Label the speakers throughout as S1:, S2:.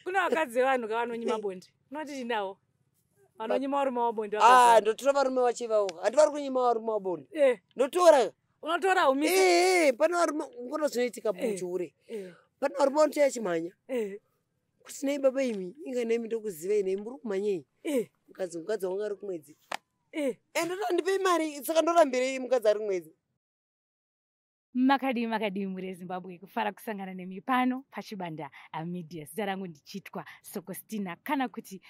S1: Kune vakadzi vevanhu ka vanonyima bonde. Unoti chinawo vanonyima varume vabonde.
S2: Ah, ndotora varume vacho ivavo. Handi vari kunyima varume vabonde. Ndotora.
S1: Unotora umise.
S2: Pane varume ngona zvinoitika muchihure. Pane varume vanotouya chimhanya. Kuti nei baba imi, inga nemi ndokuzivai nei muri kumhanyei? Mukadzi wangu ari kumwedzi. Ndotora ndipei mari, saka ndorambirei mukadzi ari kumwedzi?
S1: Makadii makadii mhuri yeZimbabwe, kufara kusangana nemi pano paChibanda Media. Zita rangu ndichitwa Sokostina kana kuti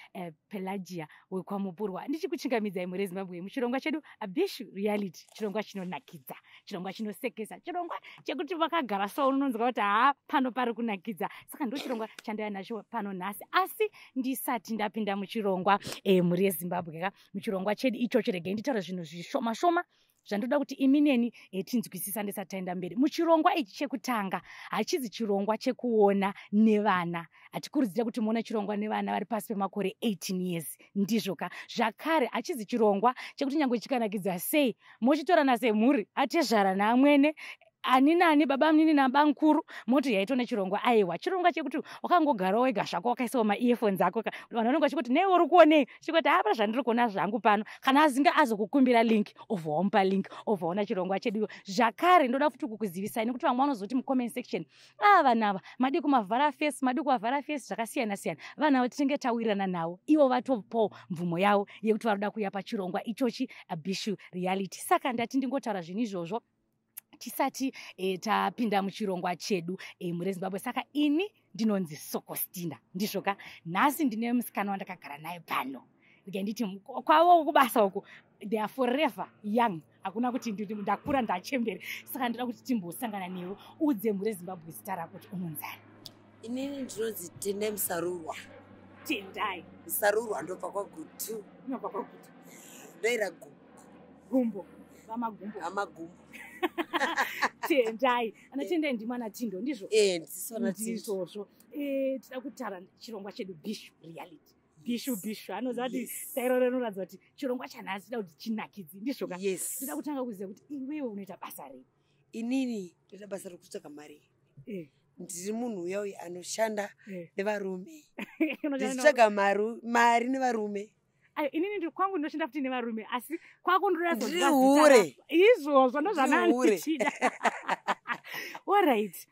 S1: Pelagia wekwaMupurwa. Ndichikuchingamidzai mhuri yeZimbabwe muchirongwa chedu Bishu Reality, chirongwa chinonakidza, chirongwa chinosekesa, chirongwa chekuti vakagara so unonzwa kuti haa pano pari kunakidza. Saka ndo chirongwa chandauya nacho pano nhasi. Asi ndisati ndapinda muchirongwa mhuri yeZimbabwe ka, muchirongwa chedu ichocho regai nditaure zvinhu zvishoma shoma zvandoda kuti imi neni tinzwisisa ndisati taenda mberi. Muchirongwa ichi chekutanga hachizi chirongwa chekuona nevana. Hatikurudzira kuti muone chirongwa nevana vari pasi pemakore 18 years. Ndizvo ka. Zvakare hachizi chirongwa chekuti nyangwe chikanakidza sei mochitorana semhuri, atezvara naamwene, ani nani, baba munini nabamukuru, moti yaitona chirongwa. Aiwa, chirongwa chekuti wakangogarawo wega zvako wakaisawo maearphones ako ka, vanhu vanenge vachikuti nei uri kuonei, chikuti hapana zvandiri kuona zvangu pano. Kana azinge azokukumbira link, obva wamupa link, obva waona chirongwa chedu. Zvakare ndoda futi kukuzivisai nekuti vamwe vanozoti mucomment section, vanhu ava madi kumavhara face, madi kuvavhara face zvakasiyana siyana. Vanhu ava tinenge tawirirana navo, ivo vatopawo mvumo yavo yekuti varoda kuuya pachirongwa ichochi Bishu Reality. Saka ndati ndingotaura zvinhu izvozvo tisati tapinda muchirongwa chedu mhuri yeZimbabwe. Saka ini ndinonzi Sokostina, ndizvo ka. Nhasi ndine musikana wandakagara naye pano. Ndike nditi kwavo kubasa uku they are forever young, hakuna kuti ndakura ndachembere. Saka ndoda kuti timbosangana newe, udze mhuri yeZimbabwe zita rako kuti unonzani.
S2: Inini ndinonzi Tendai Musarurwa.
S1: Tendai
S2: Musarurwa, ndobva kwaGutu.
S1: Unobva kwaGutu.
S2: Ndoira Gumbo.
S1: Gumbo, VaMagumbo.
S2: VaMagumbo.
S1: Tendai, ana Tendai ndimwana Tindo, ndizvo?
S2: Ndisona Tindo.
S1: Ndizvozvo. Tida kutaura chirongwa chedu Bishu Reality. Bishu Bishu anoziva kuti tairo rinoratidza kuti chirongwa chanhasi tida kuti chinakidzi, ndizvo ka?
S2: Yes.
S1: Tida kutanga kuziva kuti iwewe unoita basa rei.
S2: Inini ndoita basa rekutsvaga mari. Ndiri munhu uya uyu anoshanda nevarume. Ndichitsvaga mari nevarume.
S1: Ayo, inini ndiri kwangu ndinoshanda futi nevarume, asi kwako
S2: Ndiri hure.
S1: Izvozvo
S2: Ndiri hure.
S1: ndozvanandichida. Alright.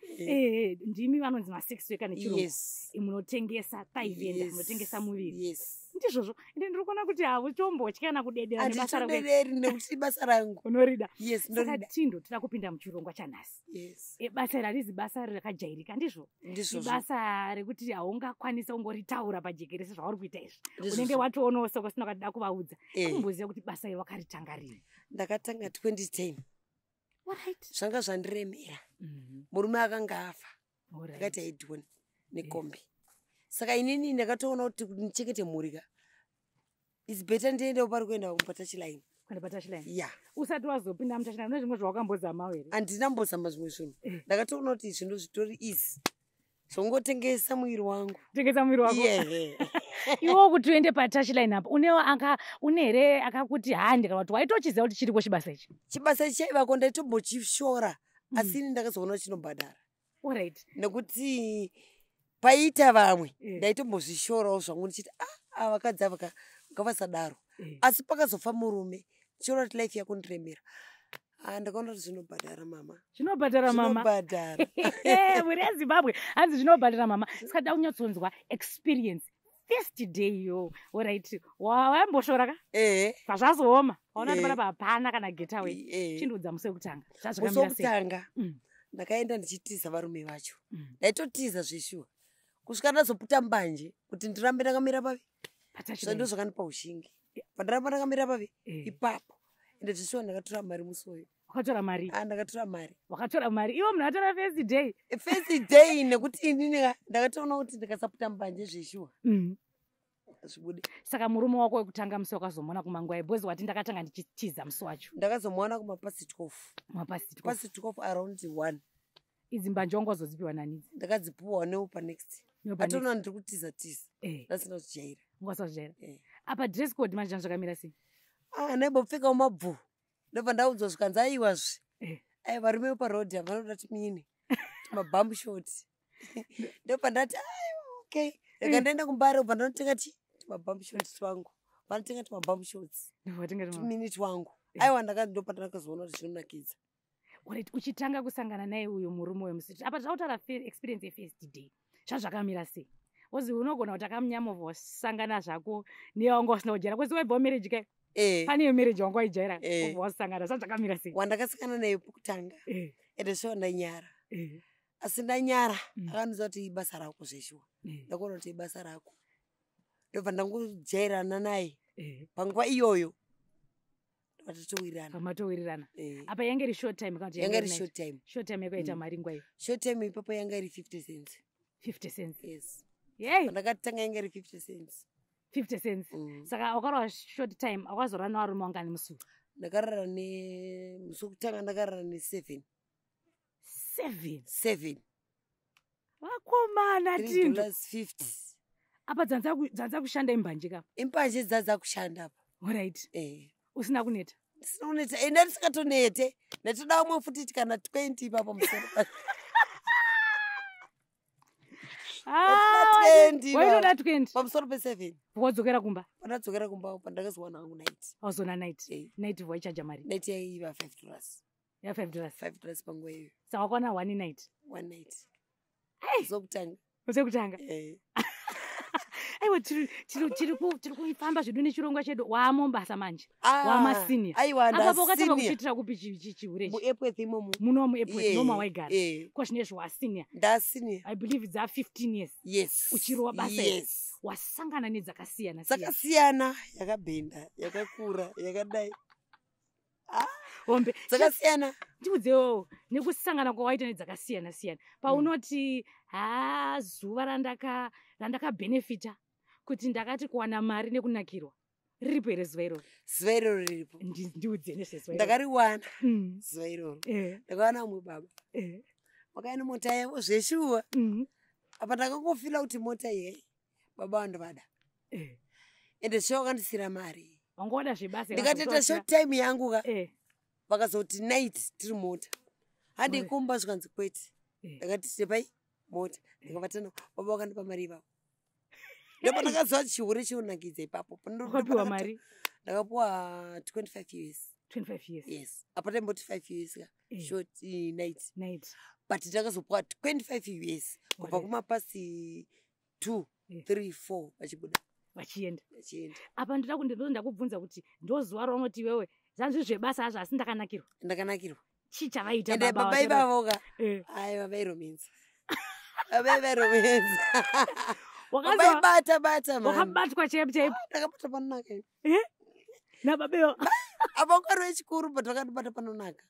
S1: Ndimi vanonzi masex worker nechirungu.
S2: Yes.
S1: Munotengesa thigh vendor,
S2: Yes.
S1: munotengesa muviri.
S2: Yes.
S1: Ndizvozvo. Ende ndiri kuona kuti hautombotya kana kudedera nebasa rako.
S2: Handitodederi nekuti ibasa rangu.
S1: Unorida.
S2: Yes,
S1: Saka
S2: ndorida.
S1: Tindo, tida kupinda muchirongwa chanhasi.
S2: Yes.
S1: Basa iri harizi basa rakajairika, ndizvo?
S2: Ndizvozvo.
S1: Ibasa rekuti haungakwanisa kungoritaura pajekerere sezvauri kuita izvi.
S2: Ndizvozvo.
S1: Unenge watoonawo soko sina ukada kuvaudza. Kumboziva kuti basa iri wakaritanga rini?
S2: Ndakatanga 2010.
S1: Alright.
S2: Zvanga zvandiremera. Murume akanga afa. Ndakati aidhoni nekombi. Saka inini ndakatoona kuti ndichengete mhuri ka, it's better ndiendewo pari kuenda patouchline.
S1: Kuenda patouchline?
S2: Yeah.
S1: Usati wazopinda mutouchline, une zvimwe zvawakambozamawo here?
S2: Handina mbozama zvimwe zvinhu. Ndakatoona kuti zvinhu zvitori easy, zvongotengesa muviri wangu.
S1: Tengesa muviri wako.
S2: Yeah.
S1: Iwo kuti uende patouchline apa, unewo aka une here akakuti hande, kana kuti waitochiziva kuti chiriko chibasa ichi?
S2: Chibasa ichi chaivako, ndaitombochishora, asi ini ndakazoona kuti chinobhadhara. Nekuti paiita vamwe ndaitombozvishorawo zvangu ndichiti, ah, vakadzi ava ka ngavasadaro. Asi pakazofa murume, ndichiona kuti life yakundiremera, ah, ndakaona kuti zvinobhadhara mama.
S1: Zvinobhadhara mama.
S2: Zvinobhadhara.
S1: Mhuri yeZimbabwe, hanzi zvinobhadhara mama. Saka da kunyatsonzwa experience first day yo. Alright, wamboshora ka?
S2: Ehe.
S1: Pazvazooma waona kuti panapa hapana kana getaway. Chindiudza musi wekutanga.
S2: Musi
S1: Zvazvakamira sei?
S2: wekutanga ndakaenda ndichitiza varume vacho. Ndaitotiza zveshuwa kusvika ndazoputa mbanje kuti ndirambe ndakamira pavi.
S1: Patouchline.
S2: Ndo zvakandipa ushingi pandaramba ndakamira pavi ipapo. Ende zveshuwa ndakatora mari musi uyu.
S1: Wakatora mari?
S2: Ah, ndakatora mari.
S1: Wakatora mari iwo munhu atora first day?
S2: First day, nekuti inini ndakatoona kuti ndikasaputa mbanje zveshuwa zvibude.
S1: Saka murume wako wekutanga musi wakazomuona kumangwai, because wati ndakatanga ndichitiza musi wacho?
S2: Ndakazomuona kumapasi 12.
S1: Mapasi 12.
S2: Pasi 12, around 1.
S1: Idzi mbanje wanga wazodzipiwa nani?
S2: Ndakadzipiwa neupa next.
S1: Neupa next.
S2: Atoona ndiri kutiza tiza. Ndasina kujaira.
S1: Wanga usina kujaira. Apa dress code manje zvakamira sei?
S2: Ah, ndaimbopfekawo mabvu, ndobva ndaudzwa zvikanzi aiwazve, ai, varume veparodhi havanoda timini timabhambu short. Ndobva ndati aiwa, okay. Rega ndaenda kuMbare, ubva ndanotenga ti tumabum shorts twangu, vanotenga tumabum shorts, tumini twangu. Aiwa, ndopandakazoona kuti zvinonakidza.
S1: Alright, uchitanga kusangana naye uyu murume wemusiti apa, tautaura experience yefirst day, zvazvakamira sei? Ozi unogona kuti akamunyama, wasangana zvako newanga usina kujaira, kwezi waibva marriage kai? Pane marriage wanga waijaira. Obva wasangana, zvazvakamira sei?
S2: Wandakasangana naye pokutanga, ende sure ndanyara. Asi ndanyara, akandiudza kuti ibasa rako zveshuwa. Ndakaona kuti ibasa rako, ndobva ndangojairana naye. Panguva iyoyo ndobva tatowirirana.
S1: Pamatowirirana. Apa yange iri short time kana kuti?
S2: Yanga iri short time.
S1: Short time yakaita mari nguva iyo?
S2: Short time ipapo yanga iri 50 cents.
S1: 50 cents?
S2: Yes.
S1: Yei!
S2: Pandakatanga yanga iri 50 cents.
S1: 50 cents. Saka wakarova short time, wakazorara nevarume wangani musuku?
S2: Ndakarara nemusi wekutanga ndakarara ne7.
S1: Seven?
S2: 7.
S1: Vakomana,
S2: 3
S1: tindo
S2: dollars 50.
S1: Apa dzanza kushanda imbanje kapa?
S2: Imbanje dzadza kushanda apa.
S1: Alright. Usina kuneta?
S2: Ndisina kuneta, ende ndisikatonete, ndatoda umwe futi kana 20 ipapo musoro.
S1: Ah,
S2: 20.
S1: Wainoda 20?
S2: Pamusoro pe7.
S1: Wadzokera kumba?
S2: Pandadzokera kumba, pandakazowana hangu night.
S1: Wazona night? Night waichaja mari?
S2: Night yaiva $5.
S1: Ya $5?
S2: $5 panguva iyoyo.
S1: Saka wakwana one night?
S2: One night zokutanga.
S1: Sekutanga. Aiwa, tiri kufamba zvedu nechirongwa chedu. Wamombasa manje, wamasenior.
S2: Aiwa.
S1: Apapo wakatanga
S2: Ndasenior.
S1: kuchiitira kupi chihure ichi?
S2: MuEpworth imomo.
S1: Muno muEpworth? Noma waigara
S2: Eh.
S1: ko zvinezvi wasenior.
S2: Ndasenior.
S1: I believe dza 15 years.
S2: Yes.
S1: Uchirova basa iri.
S2: Yes.
S1: Wasangana nedzakasiyana siyana.
S2: Dzakasiyana, yakabhenda, yakakura, yakadai.
S1: Hombe.
S2: Dzakasiyana.
S1: Ndiudzewo nekusangana kwawaita nedzakasiyana siyana, paunoti ha, zuva randakabhenefita kuti ndakati kuwana mari nekunakirwa, riripo here zuva iroro?
S2: Zuva iroro riripo.
S1: Ndiudze nezvezuva iroro.
S2: Ndakariwana zuva iroro. Ndakawana umwe baba vakauya nemota yavo zveshuwa. Apa ndakangofila kuti mota iyi, baba vandovada. Ende shuwa vakandisira mari.
S1: Wangoda zvebasa.
S2: Ndikatoita short time yangu ka. Vakazoti night tiri mota, handei kumba, zvikanzi kwete. Ndakati tepai mota, ndikavatana baba, vakandipa mari ivavo. Ndopandakaziva kuti chihure chinonakidza ipapo.
S1: Wakapiwa mari?
S2: Ndakapiwa 25 US.
S1: 25 years?
S2: Yes, apa taimboti 5 US ka short night.
S1: Night.
S2: But ndakazopiwa 25 US kubva kumapasi 2, 3, 4 vachibuda.
S1: Vachienda.
S2: Vachienda.
S1: Apa ndoda ndakubvunza kuti ndozuva raunoti iwewe zvanzi zvebasa hazvo, asi ndakanakirwa.
S2: Ndakanakirwa.
S1: Chii chavaita?
S2: Ende
S1: baba
S2: baba ivavo ka, aiwa, vairomenza, baba vairomenza. Vaibata bata mani.
S1: Wakabatwa chaipo chaipo?
S2: Ndakabata panonaka.
S1: Nababewo?
S2: Apa ungari wechikuru, but vakandibata panonaka.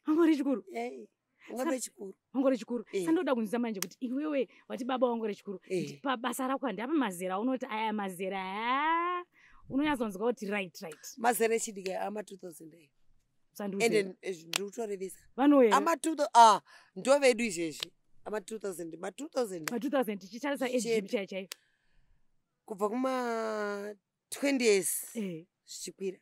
S1: Wangori chikuru?
S2: Ei, ungari wechikuru.
S1: Wangori chikuru.
S2: Eh.
S1: Sandoda kunzwisa manje kuti iwewe wati baba wangori chikuru.
S2: Eh.
S1: Pabasa rako handiapa mazera unoti aya mazera aya unonyatsonzwa kuti right?
S2: Mazera echidiki ama 2000 ayo.
S1: Sandiudze.
S2: Ende ndiri kutorevesa.
S1: Vanoera?
S2: Ama 2000, ah, ndo vedu izvezvi, ama 2000, ma 2000.
S1: Ma 2000, tichitarisa age
S2: Zvichienda.
S1: chaiyo chaiyo.
S2: Kubva kuma 20 years zvichikwira.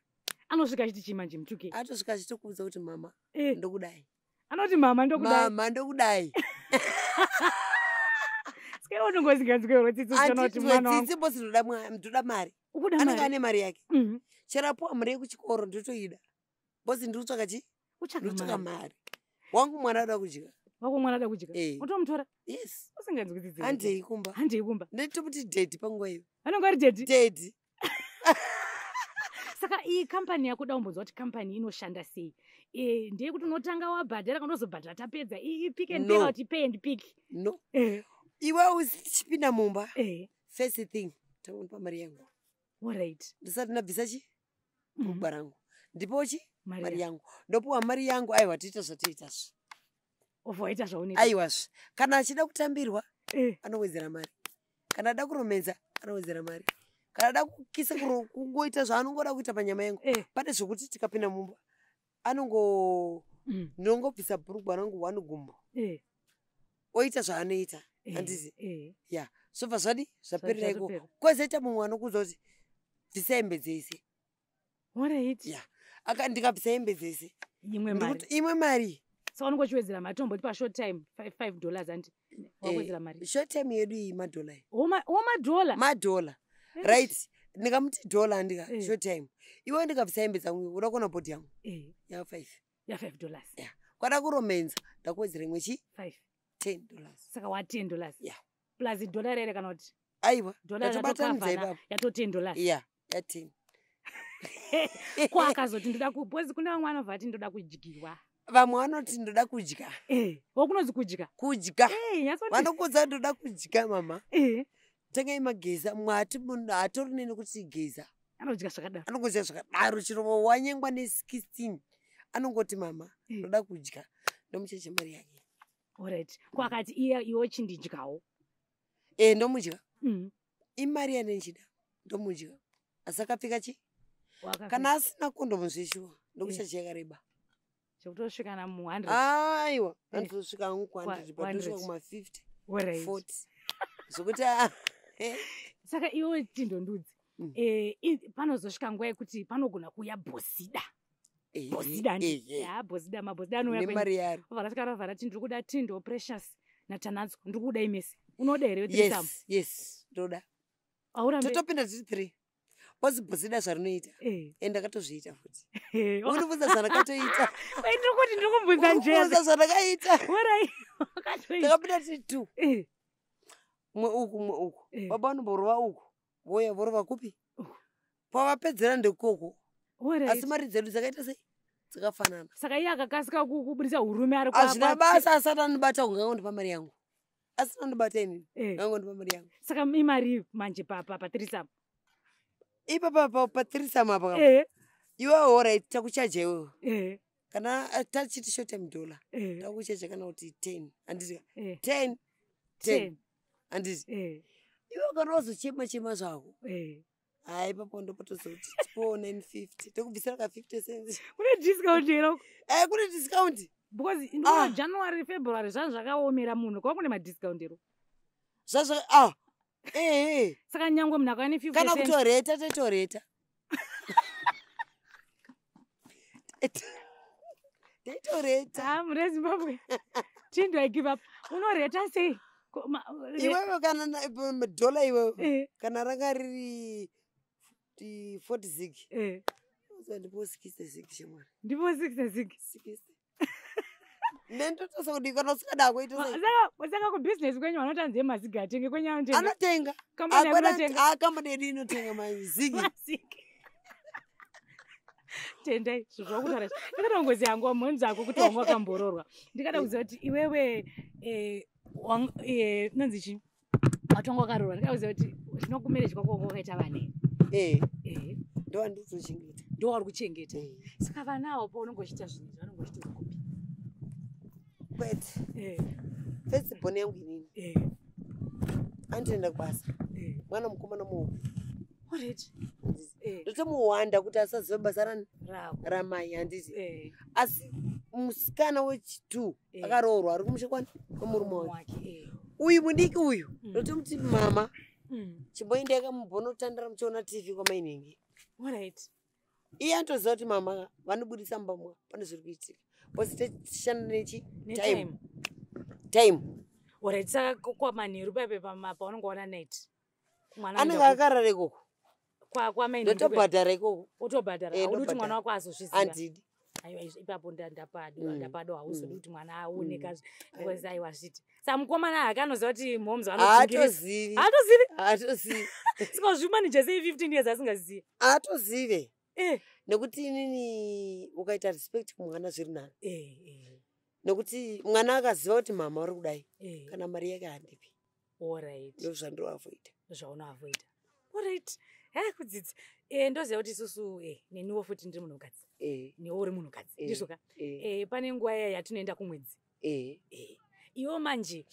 S1: Anosvika achiti chii manje mutuke?
S2: Atosvika achitokuudza kuti mama, ndokudai.
S1: Anoti mama, ndokudai?
S2: Mama, ndokudai.
S1: Saka iwe unongozinganzwewo tsitsi uchiona kuti mwana wangu
S2: Tsitsi bosi, ndoda ndoda mari.
S1: Ukuda
S2: Anenge
S1: mari.
S2: ane mari yake. Chero apuwa mari yekuchikoro ndotoida, bosi ndiri kutsvaka chi?
S1: Utsvaga
S2: Ndiri kutsvaka
S1: mari.
S2: mari wangu, mwana ada kudya.
S1: Wako mwana ada kudya?
S2: Eh.
S1: Utomutora?
S2: Yes.
S1: Usinganzwi tsitsi?
S2: Handei kumba.
S1: Handei kumba.
S2: Nditomuti daddy panguva iyo.
S1: Anonge ari daddy?
S2: Daddy.
S1: Saka iyi kambani yako, da kumbonzwa kuti kambani inoshanda sei. Ndeyekuti unotanga wabhadhara kana unozobhadhara tapedza? Pick and pay?
S2: No.
S1: Kuti pay and pick?
S2: No, iwe uchipinda mumba, first thing taunipa mari yangu. Ndisati ndabvisa chi bhurugwa rangu, ndipowo chi
S1: Mari.
S2: Mari yangu, ndopiwa mari yangu. Aiwa, tiita zvatiitazve.
S1: Obva waita zvaunoita.
S2: Aiwazve, kana achida kutambirwa anowedzera mari, kana ada kuromedza anowedzera mari, kana ada kukisa, kungoita zvaanongoda kuita panyama yangu. Pane zvokuti tikapinda mumba anongo ndinongobvisa bhurugwa rangu one gumbo, oita zvaanoita. Handizi? Ya, zvobva zvadi zvaperera iko.
S1: Zvatopera.
S2: Kwozoita mumwe anokuudza kuti bvisa hembe dzese. Ya, ndikabvisa hembe dzese,
S1: Imwe mari.
S2: ndikuti imwe mari.
S1: Saka unenge uchiwedzera mari, tomboti pashort time $5 anti wakuwedzera mari.
S2: Short time yedu iyi madhola iyi.
S1: Womadhola?
S2: Madhola, right. Ndikamuti dhola, andika short time iwe ndikabvisa hembe dzangu, uda kuona bhodhi yangu ya 5.
S1: Ya $5.
S2: Ya, kwada kuromenza, ndakuwedzera imwe chi
S1: 5.
S2: $10.
S1: Saka wa $10.
S2: Yeah.
S1: Plus dhola rere kana kuti?
S2: Aiwa.
S1: Dhola.
S2: Ndatobatanidza ipapo.
S1: Yato $10.
S2: Ya, ya 10.
S1: Ko akazoti ndoda ku, because kune vamwe vanobva ati ndoda kudyiwa.
S2: Vamwe vanoti ndoda kudya.
S1: Wokunonzi kudya.
S2: Kudya.
S1: Nyatsoti.
S2: Vanokudza ndoda kudya, mama, tengai mageza. Mumwe ati munhu hatori neni kuti geza.
S1: Anodya zvakadaro.
S2: Anongodya zvakadaro, chero wanyengwa ne16 anongoti, "Mama, ndoda kudya." Ndomucheche mari yake.
S1: Alright, ko akati iye, iwe chindidyawo?
S2: E, ndomudya. Imari yanenchida, ndomudya, asi akapfeka chi kana asina kondomu zveshuwa, ndokuchachi yakareba.
S1: Zvekutosvika na mu100.
S2: Aiwa, anditosvika hangu ku100, but ndosvika
S1: 100.
S2: kuma50, 40, zvokuti
S1: Saka iwe tindondudzi, panozosvika nguva yekuti panogona kuuya bhosida. Bhosida. Ya, bhosida, mabhosida anouya.
S2: Nemari yaro.
S1: Vhara vhara ti ndiri kuda Tindo Precious naTanatso, ndiri kuda imesi. Unoda here threesome?
S2: Yes, ndoda.
S1: Aurambe?
S2: Totopinda tiri three, bozi bhosida zvarinoita, e, ndakatozviita futi. Undibvunza zvandakatoita.
S1: Ndiri kuti ndiri kubvunza njere.
S2: Undibvunza zvandakaita.
S1: Orai, wakatoita.
S2: Ndakapinda tiri two, mumwe uku, mumwe uku. Baba vanomborova uku, voya vorova kupi.
S1: Uku.
S2: Pavapedzera ndekoko, asi mari dzedu dzakaita sei? Dzakafanana.
S1: Saka iye akakasika kubudisa urume ari
S2: Hazvina basa, asati anobata ungangondipa mari yangu, asina andibata inini, ngangondipa mari yangu.
S1: Saka imari manje pathreesome?
S2: Ipapa pathreesome apa, iwewe, alright, takuchaja iwewe. Kana tachiti short time dollar, takuchaja kana kuti 10, handiti? 10 10.
S1: 10.
S2: Handiti? Iwe kana wazochema chema zvako, hai, ipapo ndopotozoti tipo 950, tokubvisira ka 50 cents.
S1: Kune discount here uko?
S2: Eh, kune discount.
S1: Because ndinoona January, February zvanhu zvakaomera munhu, kwava kune madiscount here?
S2: Zvazva, ah, ehe.
S1: Saka nyangwe munhu akauya ne50
S2: Kana
S1: cents.
S2: Kutoreta, totoreta, taitoreta.
S1: Ah, mune Zimbabwe, Tindo, I give up. Unoreta sei?
S2: Iwewe kana dhola iwewe, kana ranga riri 40 zig, ndipo 60 zig, chemwana.
S1: Ndipo 60 zig.
S2: 60, nendotosa kuti kana usingada kuita sei?
S1: Saka kubhizinesi kwenyu vanotanzi mazigi atenge, kwenyu anotenga?
S2: Anotenga.
S1: Kambani yako inotenga?
S2: Kambani yedu inotenga mazigi.
S1: Mazigi. Tendai zvakutaura izvi. Ndakada kungoziva hangu mhonzi ako kuti wanga wakambororwa. Ndikada kuziva kuti iwewe nonzi chi, watonga wakarorwa. Ndikada kuziva kuti zvinokumereji kwako wanga wakaita vana here?
S2: Eh, ndowandinotochengeta.
S1: Ndo wauri kuchengeta. Saka vana avo paunenge uchiita zvinhu izvi, vanenge uchiita kupi?
S2: Kwete. First born yangu inini anotoenda kubasa. Mwana mukomana muhombe. Ndotomuwanda kuti asazive basa rani?
S1: Rako.
S2: Ramai, handiti? Asi musikana wechi2 akaroorwa, ari kumusha kwani? Kwemurume wake.
S1: Wake.
S2: Uyu mudiki uyu, ndotomuti, "Mama, chimboendai kamubhonotandara muchiona TV kwamainhingi." Iye anotoziva kuti mama vanobudisa mumba mwa pane zviri kuitika, because tichishanda nechi time.
S1: Netime.
S2: Time.
S1: Alright, saka kwamanheru paipe paunenge waona night, mwana
S2: Anenge
S1: anoenda
S2: akarara ikoko.
S1: Kwamainhingi?
S2: Ndotobhadhara ikoko.
S1: Otobhadhara?
S2: Eh,
S1: Haudi kuti
S2: ndobhadhara.
S1: mwana wako azozviziva?
S2: Handidi.
S1: Aiwa, ipapo ndapado. Ndapado, hauzodi kuti mwana aoneka, because aiwa, zviti saka mukomana hake anoziva kuti moms vanodzingirisa?
S2: Haatozivi.
S1: Haatozivi?
S2: Haatozivi.
S1: Saka uzvimanija sei 15 years asingazivi?
S2: Haatozive, nekuti inini ukaita respect kumwana zviri nani, nekuti mwana akaziva kuti mama uri kudai, kana mari yake handipi. Ndo zvandinoavoida.
S1: Zvaunoavoida, alright. He, kudzidza, ndoziva kuti isusu, neniwo futi ndiri munhukadzi, newe uri munhukadzi, ndizvo ka? Pane nguva iya yatinoenda kumwedzi. Iwo manje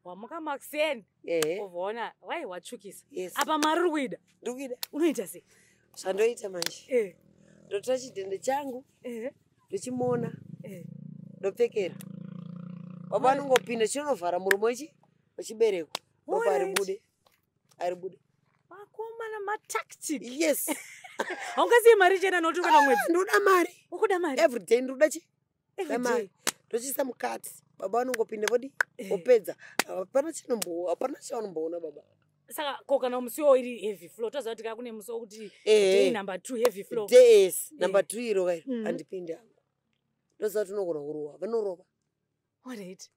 S1: wamuka makuseni, ubvaona wai watsvukisa. Apa mari uri kuida.
S2: Ndikuida.
S1: Unoita sei?
S2: Zvandoita manje, ndotora chidhende changu, ndochimona, ndopfekera. Baba anongopinda, chinonovhara muromo wechi wechibereko, ropa aribude, aribude.
S1: Vakomana, matactic.
S2: Yes.
S1: Haungasiye mari chena nokuti uri kuenda kumwedzi?
S2: Ndinoda mari.
S1: Ukuda mari.
S2: Everyday ndinoda chi Mari ndochiisa mukati, baba vanongopinda vodi vopedza. Hapana chinombo, hapana chavanomboona baba.
S1: Saka ko kana musi iwowo iri heavy flow, toziva kuti ka kune musi wokuti day number 2 heavy flow.
S2: Days number 2 iro kairo, handipindi hangu. Ndoziva kuti unogona kurova, vanorova.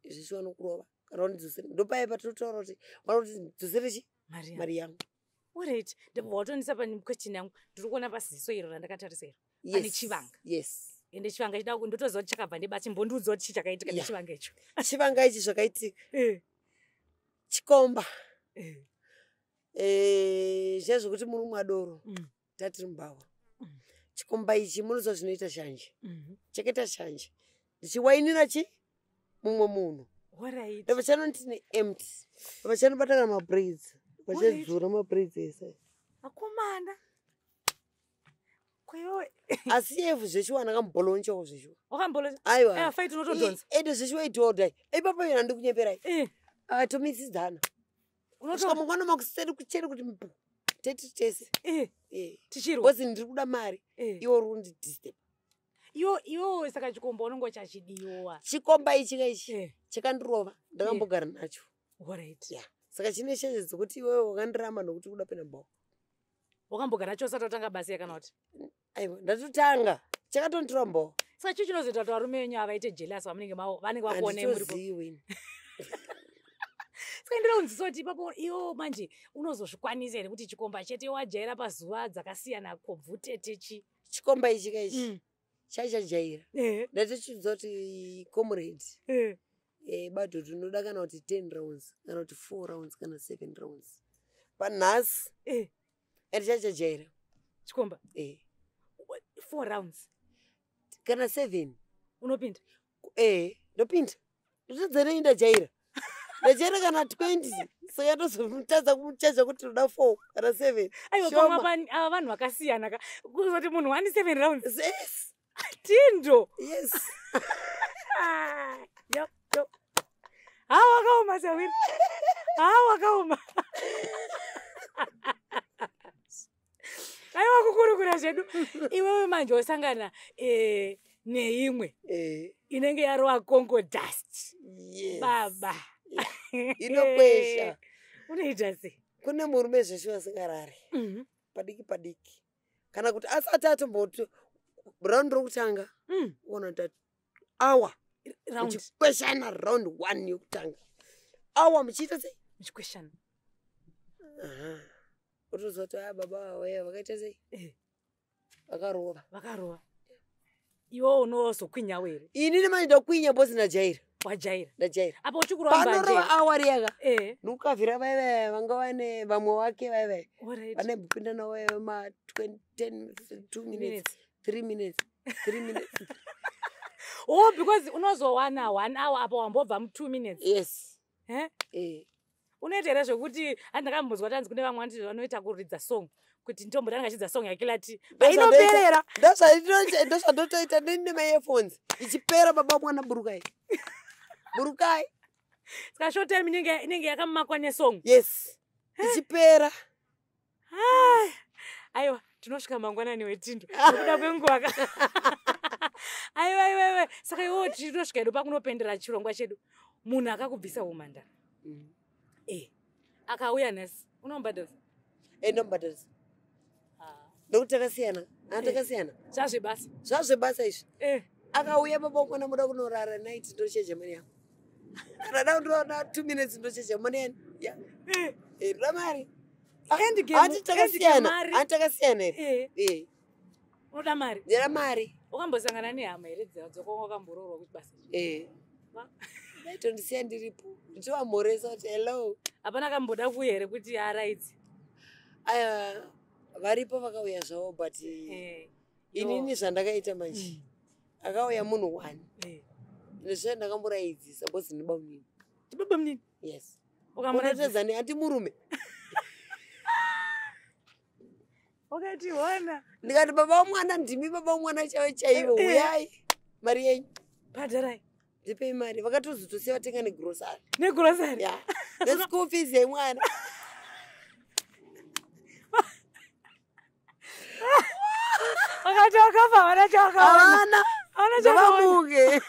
S2: Izvi vanokurova kana wandidzosere. Ndopaya patinotaura kuti vanoti dzosere chi
S1: mari yangu.
S2: Mari yangu.
S1: Alright, ndobva watondisa pane question yangu. Ndiri kuona paziso iro randakatarisa iro pane chivanga.
S2: Yes.
S1: Ende chivanga chida ndotoziva kuti chakabva ndebati, mbondiudza kuti chii chakaitika nechivanga icho.
S2: Chivanga ichi zvakaitika, chikomba, zviya zvekuti murume adoro, tatiri mubhawa. Chikomba ichi, munoziva zvinoita shanje, chakaita shanje ndichiwainira chi mumwe munhu. Ndobva chanoti neempty, ndobva chanobata kana mabraids, vachadzura mabraids ese.
S1: Akomana, kwewe.
S2: Asi yevhu zvechiwa ndakambolonchawo zvechiwa.
S1: Wakambolo
S2: Aiwa.
S1: Fight unotodhonza.
S2: Ende zvechiwa idhodha ipapo, ina ndikunyeperai. Tomisidzana kusvika mangwana makuseri kucheri kuti mbu teti tese.
S1: Tichirwa.
S2: Because ndiri kuda mari, iwe uri kundidisturb.
S1: Iwo iwo, saka chikomba unonge chachidiwa.
S2: Chikomba ichi kaichi chakandirova, ndakambogara nacho.
S1: Alright.
S2: Ya, saka chine shanje dzekuti iwewe wakandiramba nokuti kuda pena bhawa.
S1: Wakambogara nacho usati watanga basa kana kuti?
S2: Aiwa, ndatotanga chakatondirambawo.
S1: Saka chii chinozoita kuti varume venyu avaite jealous vamunenge vanenge vakuonai muripo?
S2: Handitoziwi.
S1: Saka ndinoda kunzwisisa kuti ipapo iwo manje unozozvikwanisa here kuti chikomba chete wajaira pazuva dzakasiyana kobvutete chi?
S2: Chikomba ichi kaichi chaichajaira. Ndatochiudza kuti comrade, badhodhi unoda kana kuti 10 rounds kana kuti 4 rounds kana 7 rounds panhasi. Ende chaichajaira.
S1: Chikomba? 4 rounds?
S2: Kana 7.
S1: Unopinda?
S2: Ndopinda, ndotadzanei, ndajaira, ndajaira kana 20, saka ndozomutadza kumuchaja kuti ndoda 4 kana 7.
S1: Aiwa.
S2: Shoma.
S1: Pamwe ava vanhu vakasiyana ka, kuzoti munhu wani 7 rounds?
S2: Yes.
S1: Tindo.
S2: Yes.
S1: Ah, yo yo, ha, wakaoma sawiri, ha, wakaoma. Aiwa, kukurukura zvedu. Iwewe manje wasangana neimwe inenge yarova Congo dust.
S2: Yes.
S1: Baba.
S2: Inokwesha.
S1: Unoita sei?
S2: Kune murume zveshe asingarari. Padiki padiki, kana kuti asati atomboti round rokutanga, ona kuti awa
S1: Round.
S2: Muchikweshana round one yokutanga, awa muchiita sei?
S1: Muchikweshana.
S2: Aha. Otoziva kuti aya baba ava vakaita sei? Vakarova.
S1: Vakarova. Iwo unozokwinyawo here?
S2: Inini manje ndakwinya bhozi, ndajaira.
S1: Wajaira.
S2: Ndajaira.
S1: Apa uchikurova mbanje.
S2: Panorova awa riyaka, ndikukavhira vaivaya vanga vane vamwe vake vaivaya vanaimbopinda navo vaiva ma 10 2 minutes,
S1: Minutes.
S2: 3 minutes, 3 minutes.
S1: Oh, because unozowana one hour apa wambobva mu2 minutes.
S2: Yes.
S1: Eh?
S2: Eh.
S1: Unoita here zvekuti handakambonzwa tanzi kune vamwe vanoti vanoita kuridza song, kuti ndombotanga achidza song yaKiller T painoperera?
S2: Ndozvandotoita nini nemaearphones, ichipera, baba mwana burukai, burukai.
S1: Saka short time inenge yakamakwa nesong.
S2: Yes, ichipera.
S1: Ai, aiwa, tinosvika mangwanani wetindo nekuda kwenguva ka. Aiwa, aiwa, aiwa, saka iwewo tinosvika edu pakunopendera chirongwa chedu. Munhu akakubvisa umhandara akauya nhasi, unomubhadharisa?
S2: Endomubhadharisa ndokuti takasiyana, ana takasiyana.
S1: Zvazvebasa.
S2: Zvazvebasa izvi. Akauya baba mwana muda kunorara night, ndocheja mari yangu. Kana da kundoona 2 minutes, ndocheja mari yani ya. Ndoda mari.
S1: Endgame-
S2: Hati takasiyana.
S1: Endgame mari.
S2: Hati takasiyana here?
S1: Unoda mari.
S2: Ndera mari.
S1: Wakambosangana nehama here dzokwanga wakamboroorwa kuti basa?
S2: Vaitondisiya ndiripo, ndichivamhoresa kuti hello.
S1: Hapana kamboda kuuya here kuti araidzi?
S2: Aya, varipo vakauya zvavo, but inini zvandakaita manje, akauya munhu one, ndizvo ndakamuraidzisa because ndinoba munini.
S1: Tibaba munini.
S2: Yes.
S1: Ukamuraidzisa.
S2: Unotedzani handi murume.
S1: Wakati hona.
S2: Ndikati baba vamwana, ndimi baba vamwana chaivo chaivo. Uyai, mari yenyu.
S1: Bhadharai.
S2: Ndipei mari. Vakatozotosiya vatenga negrosari.
S1: Negrosari.
S2: Ya, neschool fees yemwana.
S1: Wakati wakafa havana chavakaona.
S2: Havana.
S1: Hauna chawakaona.
S2: Ngavamuke.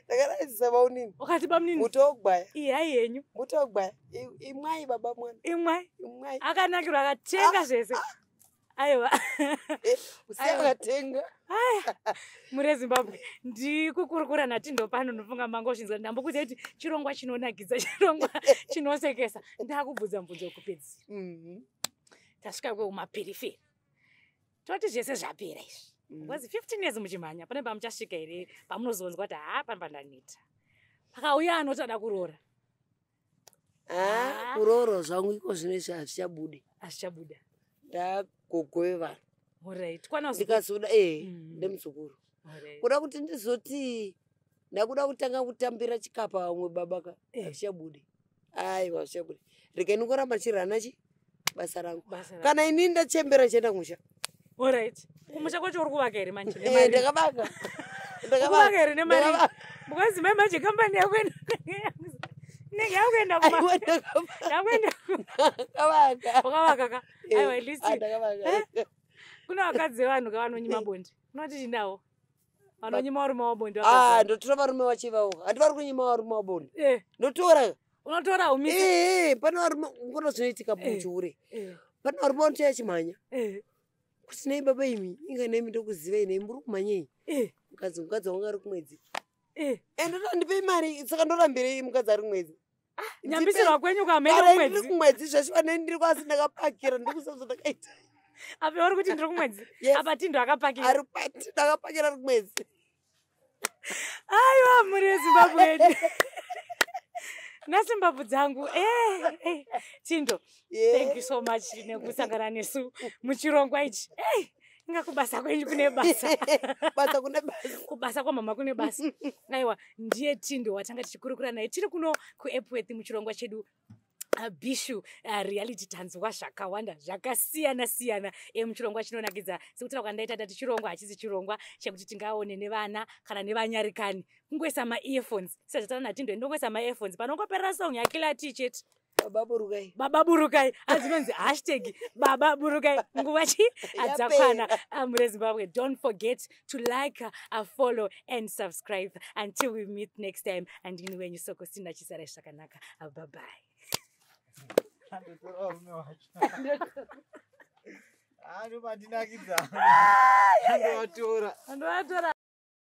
S2: Ndakaraisisa baunini.
S1: Ukati bamunini.
S2: Mutogwaya.
S1: Iyai yenyu.
S2: Mutogwaya. Imwai baba mwana.
S1: Imwai.
S2: Imwai.
S1: Akanakirwa akatenga zvese. Aiwa.
S2: Usiya akatenga.
S1: Aya. Mure Zimbabwe, ndikukurukura naTindo pano, ndofunga mangozvinzwa. Ndambokuziva kuti chirongwa chinonakidza, chirongwa chinosekesa. Ndakubvunza mubvunzo wekupedzisira. Tasvika kweumaperiferi. Toti zvese zvapera izvi. Because 15 years muchimhanya, pane pamuchasvika here pamunozonzwa kuti haa, pano pandaneta. Pakauya anoti ada kuroora.
S2: Ah, kuroora zvangu iko zvino izvi hazvichabude.
S1: Hazvichabuda.
S2: Ndagogove vanhu.
S1: Alright. Kwana
S2: ndikazoda ndemuzukuru. Kuda kuti ndizoti ndakuda kutanga kutambira chikapa vamwe baba ka, hazvichabude. Aiwa, hazvichabude. Regai ndingoramba chirana chi basa rangu.
S1: Basa rangu.
S2: Kana inini ndachembera chienda kumusha.
S1: Alright. Kumusha kwacho uri kuvaka here manje?
S2: Ndakavaka.
S1: Kuvaka here nemari?
S2: Ndakavaka.
S1: Because mai manje kambani yako inenge yakuenda kuma.
S2: Aiwa, ndakavaka.
S1: Yakuenda.
S2: Ndakavaka.
S1: Wakavaka ka? Aiwa, at least.
S2: Ndakavaka.
S1: Kuna vakadzi vevanhu ka vanonyima bonde. Unoti chinawo? Vanonyima varume vabonde.
S2: Ndotora varume vachivawo. Handi vari kunyima varume vabonde. Ndotora.
S1: Unotora umise.
S2: Pane varume ngona zvinoitika muchihure. Pane varume vanotoya chimhanya. Kuti nei baba imi, inga nemi ndokuzivai nei muri kumhanyei. Mukadzi wanga ari kumwedzi. Ndotora ndipei mari, saka ndorambirei mukadzi ari kumwedzi.
S1: Nyambisirwa kwenyu kwamhene
S2: Kana
S1: kumwedzi.
S2: ndiri kumwedzi zveshuwa nei ndiri kwasi ndakapakira, ndiri kusabza ndakaita.
S1: Apa uri kuti ndiri kumwedzi?
S2: Yes.
S1: Apa Tindo akapakira.
S2: Ari Tindo akapakira ari kumwedzi.
S1: Aiwa, mhuri yeZimbabwe yedu. Nasimbabvu dzangu. Tindo, thank you so much nekusangana nesu muchirongwa ichi. Inga kubasa kwenyu kune basa.
S2: Basa kune basa.
S1: Kubasa kwamama kune basa. Aiwa, ndiye Tindo watanga tichikurukura naye. Tiri kuno kuEpworth muchirongwa chedu Bishu reality. Tanzwa zvakawanda zvakasiyana siyana muchirongwa chinonakidza. Sekutaura kwandaita, tati chirongwa hachisi chirongwa chekuti tingaone nevana kana nevanyarikani. Kungoisa maearphones sezvataura naTindo, ndongoisa maearphones panongoperera song yaKiller T chete.
S2: Baba burukai.
S1: Baba burukai, adzinonzi hashtag baba burukai. Nguva chi adzakwana. Mure Zimbabwe, don't forget to like, follow and subscribe. Until we meet next time, andini wenyu Sokostina. Chisarai zvakanaka. Bye bye.
S3: Ndotora varume vacho. Ndopandinakidza. Ndovatora.
S1: Ndovatora.